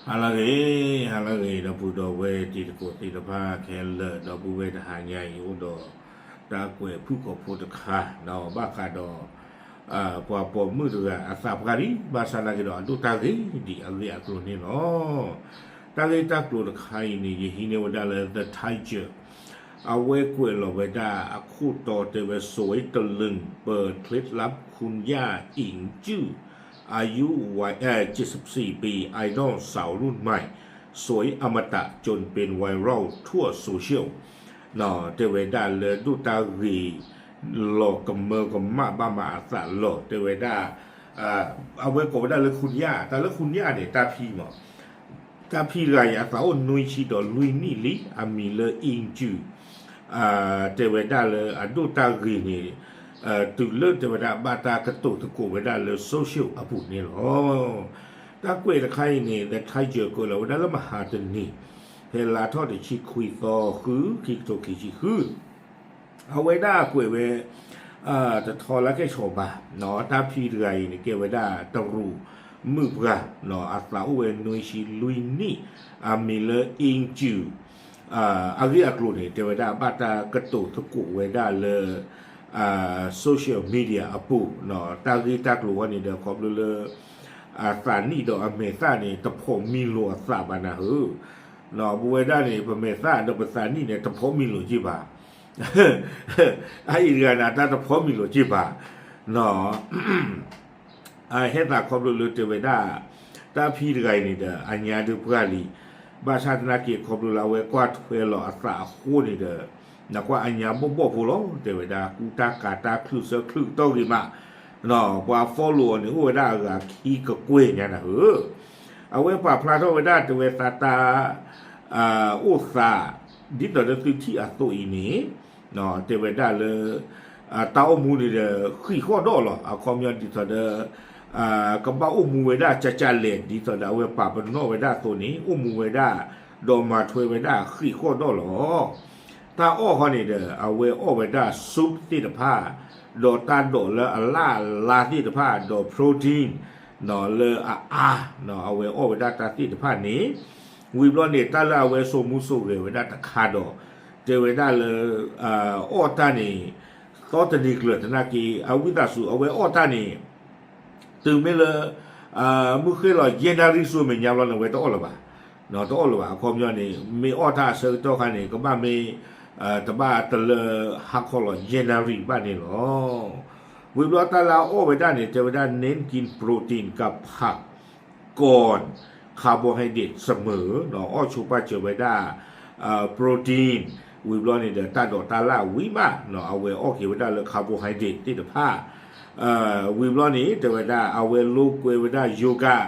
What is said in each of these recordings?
ဟါလၢအဂ့ၤ, ဟါလၢအဂ့ၤ ဒီပုၢ်ဒီဝဲၢ်တံၤသကိးသ့ၣ်တဖၣ်ခဲလၢာ်, ဒီပုၢ်ဝဲၢ်တဟါညါအံၤ အိၣ်ဒီးတၢ်ကွဲးဖုၣ်ကိာ်ဖိတခါ, ဒီးဘၣ်ဃးဒီး ပှၤပိာ်မုၣ်တဂၤအသးပှၢ်ဒံး ဘၣ်ဆၣ်သနာ်က့ဒီး အဒိၣ်တၢ်ဂ့ၤဒံးအဂ့ၢ်အကျိၤန့ၣ်လီၤ. တၢ်ဂ့ၢ်တၢ်ကျိၤတခါအံၤန့ၣ် ယဟံးန့ၢ်ဝဲဒၣ်လၢ The Tiger အဝဲကွဲးလီၤဝဲဒၣ်အခိၣ်တီတဲဝဲ สวยตะลึง เปิดเคล็ดลับคุณย่าอิงจื้อ อายุวัย เอ่อ เจ็ดสิบสี่ปี ไอดอลสาวรุ่นใหม่ สวยอมตะ จนเป็นไวรัลทั่วโซเชียล တဲဝဲဒၣ်လၢဒိၣ်တၢ်ဂ့ၤ လီၤကမၢကမၣ်ဘၣ်မးအသးလီၤ တဲဝဲဒၣ် အဝဲကိးဝဲဒၣ်လၢ คุณย่า, တၢ်လၢ คุณย่า န့ၣ် တၢ်ဖံမး တၢ်ဖံတဂၤအံၤ အသးအိၣ်နွံဆံဒီးလွံၢ်နံၣ်လံ, အမံၤလၢ อิงจื้อ တဲဝဲဒၣ်လၢအဒိၣ်တၢ်ဂ့ၤန့ၣ် တုၤလၢတဲဝဲဒၣ်ဘၣ်တၢ်ကတိၤသကိးဝဲဒၣ်လၢ social အပူၤန့ၣ်လီၤ. တၢ်ကွဲးတခါအံၤန့ၣ် The Tiger ကွဲးလီၤဝဲဒၣ်လၢမဟါတနံၤ ဖဲလါထီၣ်တဆံခွံသီ ဃု ခံကထိခံဆံဃု အဝဲဒၣ်ကွဲးဝဲ တထီလၢကဲၣ်ဆိးဘၣ်, တၢ်ဖံတဂၤအံၤန့ၣ် ကဲဝဲဒၣ်တရူးမုၣ်ပှၢ်, အသးအိၣ်ဝဲနွံဆံလွံၢ်နံၣ်, အမံၤလၢ อิงจื้อ အဂ့ၢ်အကျိၤန့ၣ် တဲဝဲဒၣ်ဘၣ်တၢ်ကတိၤသကိးဝဲဒၣ်လၢ social media အပူၤ, တၢ်ဂ့ၢ်တၢ်ကျိၤဝဲန့ၣ်ဒီး ခီဖျိလၢ အသးနံၣ်ဒီးအမဲာ်သၣ်န့ၣ် တဖိးမံလိာ်အသးဘၣ်နၤဧၢ, ပဝဲဒၣ်န့ၣ် ပမဲာ်သၣ်ဒီးပသးနံၣ်န့ၣ် တဖိးမံလိာ်က့ၤဘၣ် အအံၤတဂၤန့ၣ် တၢ်တဖိးမံလိာ်က့ၤဘၣ်, ဟဲသးခီဖျိလၢတဲဝဲဒၣ် တၢ်ဖံတဂၤအံၤန့ၣ်ဒီး အညါဒုးပှၢ်လံ, ဘၣ်ဆၣ်သနာ်က့ ခီဖျိလၢအဝဲကွၢ်ထွဲလီၤအသးအဃိန့ၣ်ဒီး နကွၢ်အညါဘီၣ်ဘီၣ်ဖိလီၤ တဲဝဲဒၣ် ကူတၢ်ကၤတၢ်ချုးဆၢချုးကတီၢ်ဂ့ၤမး, ပှၤ follow အီၤန့ၣ် အိၣ်ဝဲဒၣ်အဂၤခံကကွဲၢ်ညါနၤဧၢ အဝဲပာ်ဖျါထီၣ်ဝဲဒၣ်တဲဝဲသးတၢ် အိၣ်သး ဒ်သိးလၢသုထံၣ်အသိးအံၤန့ၣ် တဲဝဲဒၣ်လၢ တၢ်အိၣ်မူန့ၣ်ဒီး ဃံးဃီၣ်ဒီၣ်လီၤ. အခီပညီဒ်သိးဒီး ကဘၣ်အိၣ်မူဝဲဒၣ်ကၠၢ်ကၠၢ်လဲၣ် ဒ်သိးဒီးအဝဲပာ်ပနီၣ်ဝဲဒၣ်အသိးန့ၣ် အိၣ်မူဝဲဒၣ် ဒီးမၤထွဲဝဲဒၣ်ဃံးဃီၣ်ဒီၣ်လီၤ. တၢ်အီၣ်ဃီန့ၣ်ဒီး အဝဲအီၣ်ဝဲဒၣ် soup သ့ၣ်တဖၣ် ဒီးတၢ်ဒိးလၢအလၢ်အလါသ့ၣ်တဖၣ် ဒီး protein လၢအအါ အဝဲအီၣ်ဝဲဒၣ်တၢ်သ့ၣ်တဖၣ်န့ၣ် ဝံၤဘျီန့ၣ် တၢ်လၢအဝဲစိာ်မူစိာ်ဂဲၤဝဲဒၣ်တခါဒီး တဲဝဲဒၣ်လၢ အီၣ်တၢ်န့ၣ် သီတနံၤကျၢၤသနာ်က့ အဝံသးစူၤ အဝဲအီၣ်တၢ်န့ၣ် တုၤမ့ၢ်လၢ မုၢ်ဃ့ၢ်လီၤယဲၢ်နၣ်ရံၣ်ဆူမဲာ်ညါဘျီန့ၣ် အဝဲတအီၣ်လၢၤဘၣ်, တအီၣ်လၢၤဘၣ်. အခီပညီန့ၣ် မ့ၢ်အီၣ်တၢ်အဆၢကတီၢ်ခါန့ၣ် ကဘၣ်မ့ၢ် တဘၣ်တလၢဟါခီလီၤယဲၢ်နၣ်ရံၣ်ဘၣ်န့ၣ်လီၤ. ဝံၤဘျီတၢ်လၢအအီၣ်ဝဲဒၣ်န့ၣ် တဲဝဲဒၣ် เน้นกินโปรตีนกับผักก่อน carbohydrate เสมอ အီၣ်ဆိပာ်စၢၤဝဲဒၣ် protein ဝံၤဘျီန့ၣ်ဒီး တၢ်ဒိးတၢ်လၢ်ဝံၤမး အဝဲအီၣ်က့ၤဝဲဒၣ်လၢ carbohydrate သ့ၣ်တဖၣ် ဝံၤဘျီန့ၣ် တဲဝဲဒၣ် အဝဲလိာ်ကွဲဝဲဒၣ် ယိၤကၣ်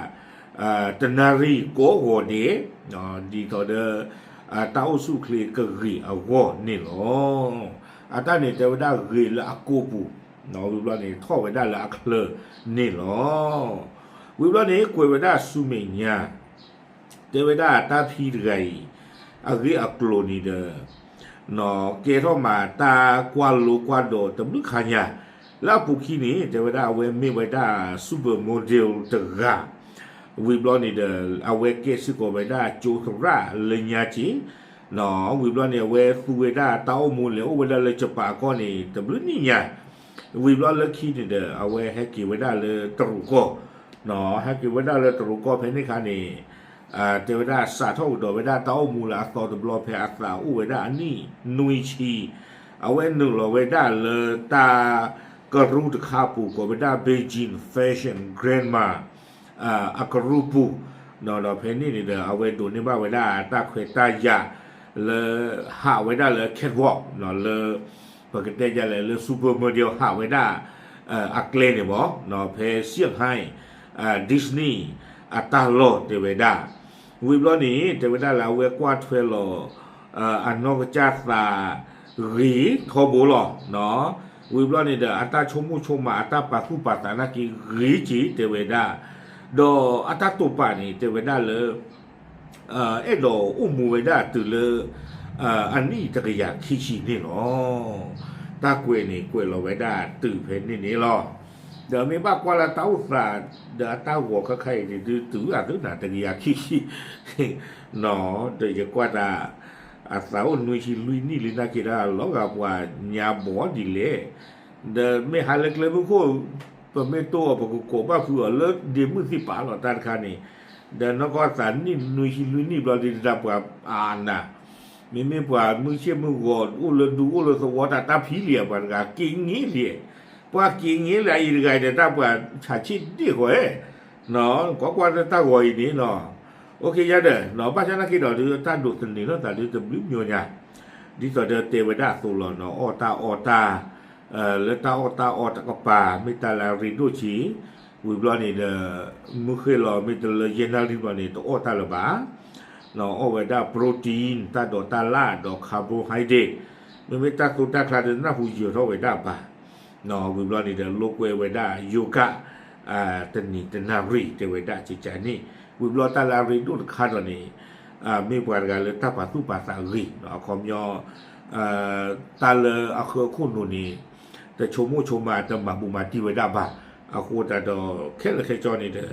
တနၣ်ရံၣ်ကိးဂီၤဒဲး ဒ်သိးဒီး တၢ်အိၣ်ဆူၣ်အိၣ်ချ့ကဂ့ၤအဂီၢ်န့ၣ်လီၤ. အတၢ်န့ၣ်တဲဝဲဒၣ်ဂ့ၤလၢအကိာ်ပူၤ ဝံၤဘျီန့ၣ် ထီၣ်ဝဲဒၣ်လၢအချၢန့ၣ်လီၤ. ဝံၤဘျီန့ၣ် ကွဲးဝဲဒၣ်ဆူမဲာ်ညါ တဲဝဲဒၣ်တၢ်ဖံတဂၤအံၤ အဂ့ၢ်အကျိၤန့ၣ်ဒီး ကဲထီၣ်မးတၢ်ကွၢ်လိကွၢ်ဒိးတဘျုးခါညါ လၢအပူၤခံန့ၣ် တဲဝဲဒၣ်အဝဲမ့ၢ်ဝဲဒၣ် supermodel တဂၤ ဝံၤဘျီန့ၣ်ဒီး အဝဲကဲစ့ၢ်ကီးဝဲဒၣ်ကၠိသရၣ်လၢညါက့ၤ ဝံၤဘျီန့ၣ် အဝဲသူဝဲဒၣ်တၢ်အိၣ်မူလဲၤအိၣ်ဝဲဒၣ်လၢ Japan အကီၢ်န့ၣ် တဘျုးနံၣ်ညါ ဝံၤဘျီလၢခံန့ၣ်ဒီး အဝဲဟဲက့ၤဝဲဒၣ်လၢတရူးကီၢ် ဟဲက့ၤဝဲဒၣ်လၢတရူးကီၢ်ဖဲန့ၣ်ခါန့ၣ် တဲဝဲဒၣ်စးထီၣ်ကဒီးဝဲဒၣ်တၢ်အိၣ်မူလၢအသီတဘျီဖဲအသးအိၣ်ဝဲဒၣ်အနံၣ်နွံဆံ အဝဲနုာ်လီၤဝဲဒၣ်လၢတၢ်ကရူၢ်တခါအပူၤ ကိးဝဲဒၣ် Beijing Fashion Glamour အကရူၢ်ပူၤ ဒီးဖဲန့ၣ်န့ၣ်ဒီး အဝဲဒိးန့ၢ်ဘၣ်ဝဲဒၣ်တၢ်ခွဲးတၢ်ယာ်လၢ ဟးဝဲဒၣ်လၢ catwalk လၢ ပကတဲယလဲၣ်လၢ supermodel ဟးဝဲဒၣ် အကျဲန့ၣ်မး ဖဲ Shanghai Disney အတၢ်လီၢ်တဲဝဲဒၣ် ဝံၤဘျီန့ၣ် တဲဝဲဒၣ်လၢအဝဲကွၢ်ထွဲလီၤ အနီၢ်ကစၢ်သးဂ့ၤထီဘိလီၤ. ဝံၤဘျီန့ၣ်ဒီး အတၢ်ဆိကမိၣ်ဆိကမး အတၢ်ပာ်သူၣ်ပာ်သးနာ်က့ဂ့ၤက့ၤတဲဝဲဒၣ် ဒီးအတၢ်တိာ်ပာ်န့ၣ် တဲဝဲဒၣ်လၢ အဲၣ်ဒိးအိၣ်မူဝဲဒၣ်တုၤလၢ အနံၣ်တကယၤခံဆံန့ၣ်လီၤ. တၢ်ကွဲးန့ၣ်ကွဲးလီၤဝဲဒၣ်တုၤဖဲန့ၣ်န့ၣ်လီၤ. ဒီးမ့ၢ်ဘၣ်ကွၢ်လၢတၢ်အိၣ်သး ဒီးအတၢ်ဂီၤခဲခါအံၤန့ၣ် ဒုးတုၤအသုနၤတကယၤခံဆံ နီၤ ဒီးယကွၢ်တၢ် အသးအိၣ်နွံဆံလွံၢ်နံၣ်လံနာ်က့ၤဒၣ်လီၤဂာ်ပှၤညါဘီဒ်လဲၣ်, ဒီးမ့ၢ်ဟးလၢကျဲမုၢ်ခိၣ် ပမ့ၢ်တိၢ်အီၤ ပကကိးဘၣ်ဖုးအီၤလၢဒ့မုၢ်သံၣ်ပာ်လီၤတၢ်တခါန့ၣ်, ဒီးနီၢ်ကီၢ်သးနံၣ်နွံဆံလွံၢ်နံၣ်ဘျီဒ်တၢ်ပှၤအနၢ် မ့မ့ၢ်ပှၤမုၢ်ဆ့ၣ်မုၢ်ဂီၤအိၣ်လၢဒူအိၣ်လၢသဝီတၢ်တၢ်ဖံးလံာ် ပှၤတဂၤက့ၤင့လံာ်, ပှၤက့ၤင့လံာ်အံၤတဂၤဒီးတၢ်ပှၤဆးဆ့ၣ်ဒ့ၣ်ဃီဧၢ, ကွၢ်ကွၢ်လၢတၢ်ဂီၤအံၤန့ၣ်နီၤ, အိၣ်ခ့ယၤဒီး ဘၣ်ဆၣ်နာ်က့ၤဒီးဒုးတၢ်ဒိးသန့ၤလီၤသးဒုးတဘျုးမံၤညါ, ဒ်သိးဒီးတဲဝဲဒၣ်အသိးလီၤနီၤ အီၣ်တၢ်အီတၢ် လၢတၢ်အီၣ်တၢ်အီတကပၤ မ့ၢ်တၢ်လၢအရ့ဒိၣ်ဆံး, ဝံၤဘျီန့ၣ်ဒီး မုၢ်ဃ့ၢ်လီၤ မ့ၢ်တလၢယဲၢ်နၣ်ရံၣ်ဘျီန့ၣ် တအီၣ်တၢ်လၢၤဘၣ်, အီၣ်ဝဲဒၣ် protein တၢ်ဒိးတၢ်လၣ်ဒီး carbohydrate, မ့မ့ၢ်တၢ်သိတၢ်ချါဒီးနၢ်ဟူယၢၤထီၣ်ဝဲဒၣ်ဘၣ်, ဝံၤဘျီန့ၣ်ဒီး လိာ်ကွဲဝဲဒၣ် ယိၤကၣ် တနံၤတနၣ်ရံၣ် တဲဝဲဒၣ်ကကန့ၣ်, ဝံၤဘျီတၢ်လၢအရ့ဒိၣ်တခါဒီးန့ၣ် မ့ၢ်ပှၤတဂၤလၢတၢ်ပာ်သူၣ်ပာ်သးဂ့ၤ အခီပညီ တၢ်လၢအဃၢအခိၣ်နူာ်န့ၣ် တဆိကမိၣ်ဆိကမး တမၤဘူးမၤတံၢ်ဝဲဒၣ်ဘၣ်, အဃိသတးဒီး ခဲလၢာ်ခဲဆ့န့ၣ်ဒီး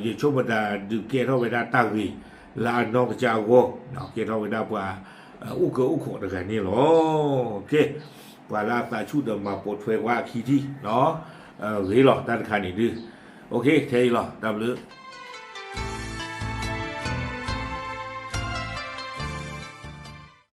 ယဆိကမိၣ်သးဒုးကဲထီၣ်ဝဲဒၣ်တၢ်ဂ့ၤ လၢအနီၢ်ကစၢ်အဂီၢ်, ကဲထီၣ်ဝဲဒၣ်ပှၤ အိၣ်ကၢအိၣ်ခိးတဂၤန့ၣ်လီၤ. ကဲ ပှၤလၢအသးဆူၣ်ဒီးမၤပိာ်ထွဲကွၢ်အခံထံၣ် ဂ့ၤလီၤတၢ်တခါန့ၣ်ဒုး, ခဲအံၤလီၤ တၢ်ဘျုး